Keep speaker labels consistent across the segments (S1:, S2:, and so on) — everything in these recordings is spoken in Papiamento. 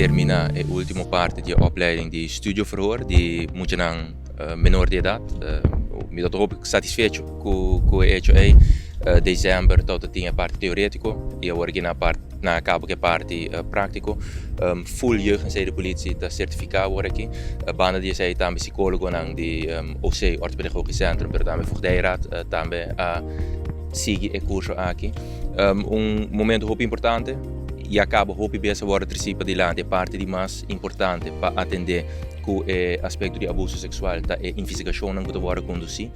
S1: termina e ultimo parti di opleiding di studioverhoor di muchanan menor di edad. Mi ta hopi satisfecho cu e hecho ey. December tabata tin e parti teoretico y awor aki na nan a caba cu e parti practico. Full jeugd en zedenpolitie ta certifica awor aki. Banda di esey tambe psicologonan di OC, Orthopedagogisch Centrum, pero tambe Voogdijraad tambe a sigui e curso aki. Un momento hopi importante y a caba hopi bes a wordo treci padilanti e parti di mas importante pa atende cu e aspecto di abuso sexual ta e investigacionnan cu ta wordo conduci.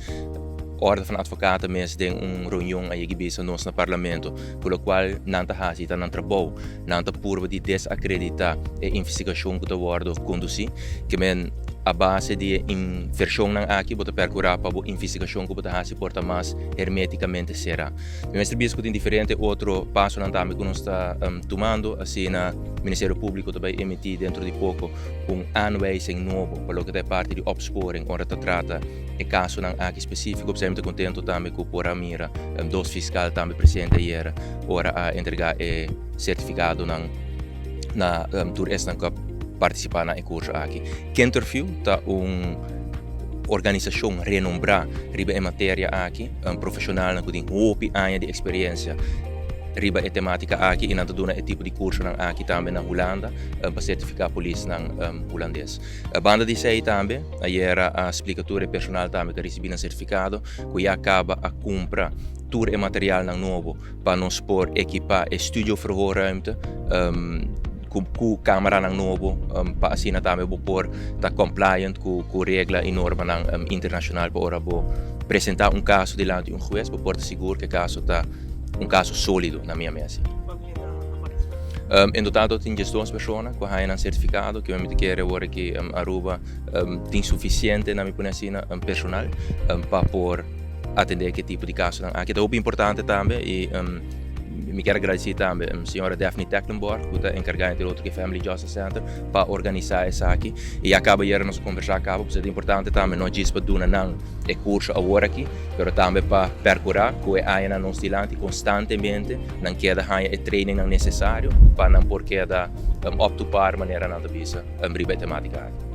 S1: Orde van Advocaten mes den un reunion a yegi bisa nos na Parlamento cu locual nan ta haci ta nan trabou, nan ta purba di desacredita e investigacion cu ta wordo conduci. Ke men a base di e inversionnan aki bo ta percura pa bo investigacion cu bo ta haci por ta mas hermeticamente cera. Mi mester bisa cu tin diferente otro pasonan tambe cu nos ta tumando, asina Ministerio Publico ta bay emiti dentro di poco un aanwijzing nobo pa loke ta e parti di opsporing ora ta trata e casonan aki specifico. P'esei mi ta contento tambe cu por a mira dos fiscal tambe presente ayera ora a entrega e certificadonan na tur esnan cu a participa na e curso aki. Kinterview ta un organisacion renombra riba e materia aki, profesionalnan cu tin hopi aña di experiencia riba e tematica aki y nan ta duna e tipo di cursonan aki tambe na Hulanda pa certifica polisnan Hulandes. Banda di esey tambe ayera a splica tur e personal tambe cu a ricibi nan certificado cu ya caba a cumpra tur e materialnan nobo pa nos por ekipa e studio verhoorruimte ku kameranan nobo pa asina tambe bo por ta compliant ku regla i normanan internashonal pa ora bo presenta un kaso dilanti un hues bo por ta sigur ku e kaso ta un kaso solido na mi a mesi. En total ta tin 12 persona ku a haña nan sertifikado ku mi ta kere awor aki Aruba tin sufisiente na mi pone asina personal pa por atendé ke tipo di kasonan aki. Ta hopi importante tambe i mi kier agradesí tambe señora Daphne Tecklenborg ku ta enkargá entre otro ku e Family Justice Center pa organisá esaki. I ya kaba ayera nos a kombersá kaba pasobra ta importante tambe no djis pa duna nan e kurso awor aki pero tambe pa perkurá ku e añanan nos dilanti konstantemente nan keda haña e trainingnan nesesario pa nan por keda up to par manera nan ta bisa riba e temátika aki.